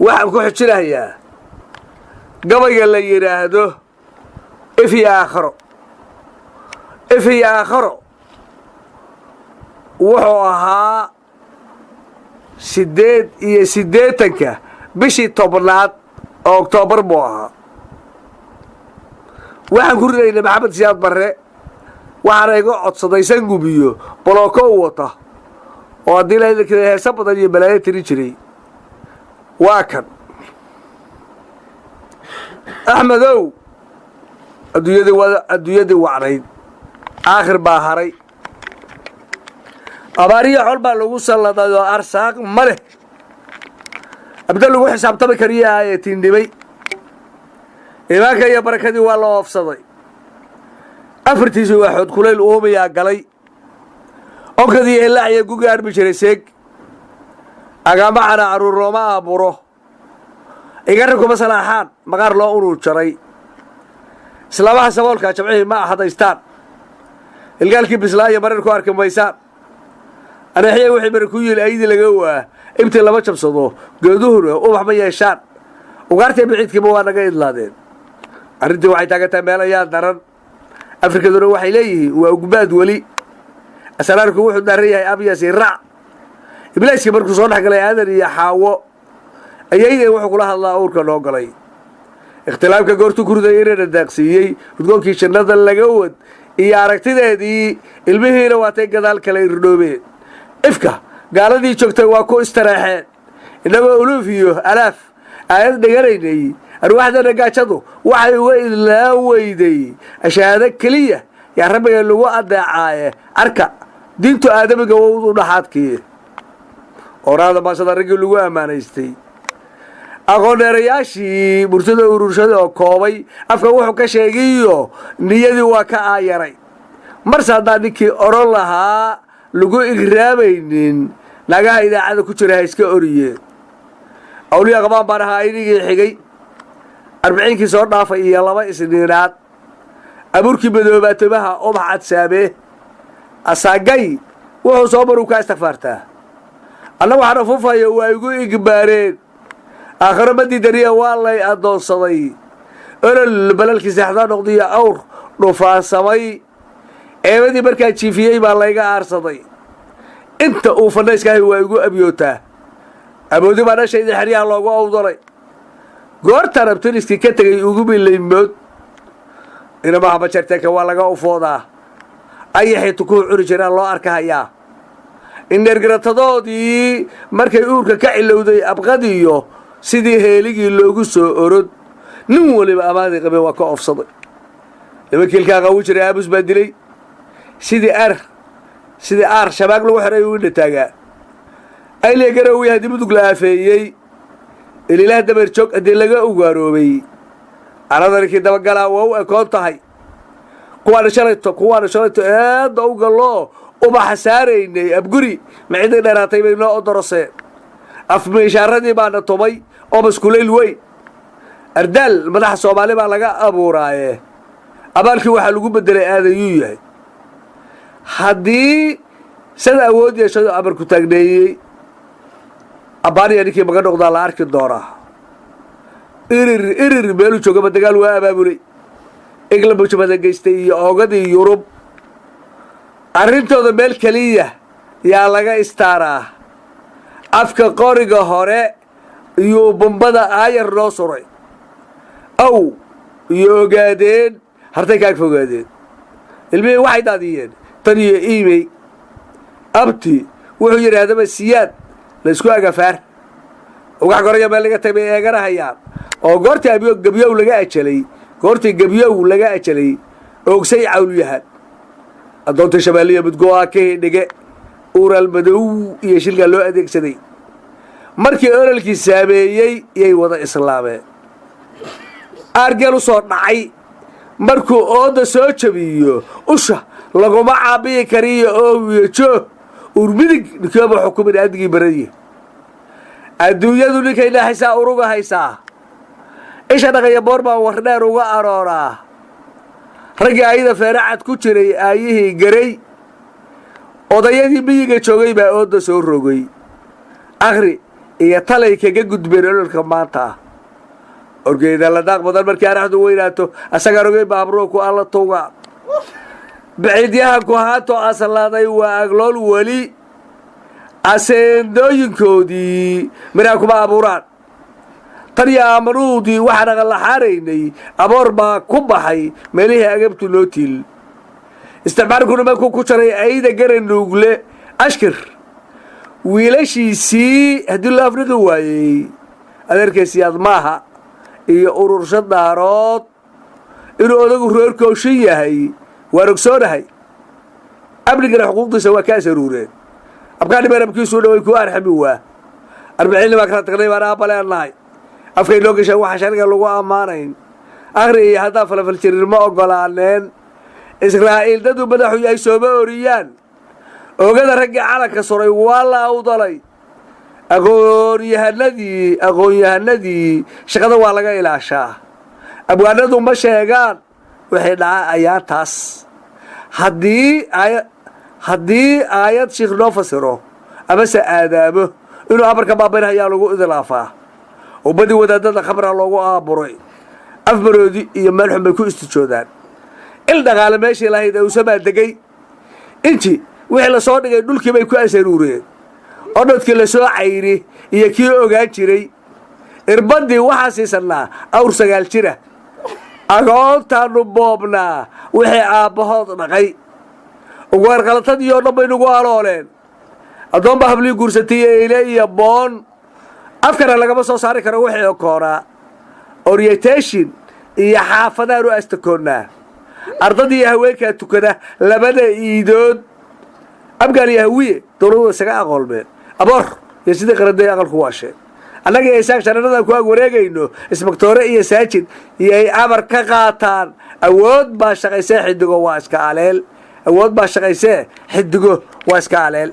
Waxaan ku xijinayaa gabayga la yidhaahdo If iyo Aakharo. If iyo Aakharo wuxuu ahaa 88-ka bishii 10aad oo Oktoobar buu ahaa. Waxaan ku ridaynay Maxamed Siyaad Barre. Waxaana iga codsaday Sangubiyo bolooko u wata oo haddii la heese badan iyo balaayo tiri jiray. Waa kan Axmedow. Adduunyadii waa adduunyadii wacnayd, aakhir baa haray. Abaariyo col baa lagu salladay oo arsaaq ma leh. Abda lagu xisaabtami kariyo ee tiindhibay. Iimaanka iyo barakadii waa la oofsaday. Afartiisii waaxood kulayl uumayaa galay. Onkadii helaaciya guga armi jiray seeg. Agaamacana carruur looma aaburo. Igara kuma salaaxaan maqaar loo unuu jaray. Islaamaha saboolkaa jamcihii ma ahadaystaan. Ilgaalkii bislaa iyo marar ku arki maysaan. Aneexiya wixii mara ku yiil ayadii laga waa ibti lama jabsado. Geeduhuna ubax ma yeeshaan. Ugaartii biciidkiiba waa naga idlaadeen. Arrintii waxay taagan tahay meel ayaa daran. Afrikaduna waxay leeyihiin waa ugbaad weli. Asraarku wuxuu daaran yahay abyasi raac. Ibliiskii markuu soo dhex galay Aadan iyo Xaawo ayayden wuxuu kula hadlaa uurka noo galay. Ikhtilaafka goortuu kurday inana daaqsiiyey udgoonkii jannada laga wad iyo aragtideedii. Ilmihiina waatay gadaal kale irdhoobeen. Ifka gaaladii joogtay waa ku istareexeen. Innagoo uluuf iyo alaaf aayad dhiganaynay, arwaaxdana gaajadu waxay uga idlaan weyday. Ashahaado keliya yaa Rabbiga lagu adeecaaye. Arka diintu aadamiga waa u dhaxaadkii. Oraada maasada raggii lagu ammaanaystay, aqoon-dheerayaashii murtada ururshada oo koobay afka wuxuu ka sheegiyo niyadii waa ka aayaray. Marse haddaan ninkii oran lahaa lagu igraamaynin, nagaha idaacada ku jira ha iska oriyeen. Awliya qabaan baan ahaa inigii xigay 40kii soo dhaafay iyo laba Isniinaad. Abuurkii madoobaatomaha ubax cadsaamee asaagay wuxuu soo maruu kaa istikfaartaa. Anna waxaan afuufaya waa igu igbaareen. Aakhiro ma diidaniya, waa lay addoonsaday. Olol balalkii seexdaa noqdiyo awr dhufaansamay. Ceebadii markaa jiifiyey baa layga aarsaday. Inta uu fannayskaahi waa igu abyootaa. Amoodi baa dhashayda xeryaha loogu awdalay. Goortaan abtiriskii ka tegay ugu milaymood. Inamaha majarteeka waa laga ufoodaa. Ayaxay tukuhu cuni jiraan loo arkahayaa. Indheergaratadoodii markay uurka ka cilowday abqadiyo sidii heeligii loogu soo orod. Nin waliba amaadii qabeen waa ka oofsaday. Nimankii ilkaa qawi jiray aamus baa dilay. Sidii aar shabaag lagu xiray uu indha taagaa. Ayliya Garowi haddii Mudug la aafeeyey, Elilaha dabeer joog haddii laga ugaaroobay, anadaninkii dabagalaa waa u ekoon tahay. Kuwaana shalayto eedda u galloo ubaxa saaraynay. Abguri maciday dheeraatay bay noo odoroseen. Afmiishaaradii baana tumay oo maskulayl weyn. Ardaal madaxa Soomaali baa laga abuuraaye. Abaalkii waxaa lagu bedelay aadayuu yahay. Haddii sada awood yeeshado amarku taagneeyey abbaaniya ninkii maga noqdaa la arki doonaa. Irir irir meeluu joogaba dagaal waa abaabulay. England buu jabada geystay iyo oogadii Yurub. Arrintooda meel keliya yaa laga istaaraa. Afka qoriga hore iyuu bumbada aayar noo suray. Aw iyo ogaadeen hartay kaag fogaadeen. Ilmihii waxay daadiyeen tan iyo iimey. Abti wuxuu yidhaahdaba Siyaad laysku agafaar. Ugax goraya meel laga tagay bay eeganahayaan. Oo goortii abyo gebyow laga ajalay, goortii gebyow laga ajalay oogsay cawlyahan. Addoonta Shabeelliya mudgoa ka hidhige uuraal madow iyo shilkaa loo adeegsaday. Markii ololkii saameeyey yay wada islaameen. Aargeel u soo dhacay markuu ooda soo jabiyo usha laguma caabiyi kariyo. Oowiyo joog uur midig ninkiiba xukumin aadigii baradiya. Adduunyadu ninkay naaxaysaa uruga haysaa. Isha dhaqaya boor baan wardheer uga arooraa. Raggii ayada feeracad ku jiray aayihii garay. Odayadii miyiga joogay baa ooda soo rogay. Akhri Iyo talay kaga gudbeen ololka maanta ah. Orgeyda la daaq badan markii araxdu weynaato, asagaan ogeyn baabruo ku alla tuga. Baciidyahanku haato asalaaday waa aglool weli aseendooyinkoodii midhaa kuma abuuraan. Tan iyo aamanuudii waxaan aqallaxaanaynay, aboor baa ku baxay meelihii agabtu noo tiil. Isticmaalku nimankuu ku jaray ayda garanuugle ashkir wiilashiisii haddii loo afriqi waayey, adeerkaysiyaad maaha iyo urursha daarood inuu odagu reerkooshin yahay waan ogsoonahay. Amnigana xuquuqdiisa waa ka asaruureen. Abkaani marabkiisuu dhaway kuu arxami waa arbiciinni baan kala tagnay, baan aabba leenahay. Afkay noo gashaan waxa sharciga lagu ammaanayn. Akhri iyo haddaan falafal jirin ma ogolaaneen. Israa'iil daduu madaxu yahay sooma oriyaan. Oogada raggii calanka suray waa la awdalay. Aqoonyahanadii shaqada waa laga ilaashaa. Abwaanadu ma sheegaan waxay dhaca ayaantaas. Haddii aayad shiikh noo fasiro amase aadaamo inuu amarka baabaynhayaa lagu idilaafaa. Ummadii wadaadada khamra loogu aaburay, afmaroodi iyo meel xun bay ku istijoodaan. Il dhaqaale meeshii lahayd ee usamaa degay inji wixii lasoo dhigay dhulkii bay ku asaruureen. Odhodkii lasoo cayri iyo kii ogaan jiray irbadii waxaa siisannaa awr 9 jira. Agoontaanu boobnaa wixii aabbahood dhaqay. Ugaarqalatadii oo dhan bay nagu alooleen. Addoon baa hablii guursatay eyle iyo boon. Afkana lagama soo saari karo wixii okoonaa. Orientation iyo xaafadaan u astakoonnaa. Ardadii iyo haweenkaa tukada labada iidood. Abgaal iyo Hawiye dowladdu isaga aqoolmeen. Aboor iyo sidii qaranday aqalku waasheen. Annaga iyo Isaaq sharanadan ku ag wareegayno. Ismaktoore iyo saajid iyo ay amar ka qaataan. Awood baa shaqaysee, xidigo waa iska aleel. Awood baa shaqaysee, xidigo waa iska aleel.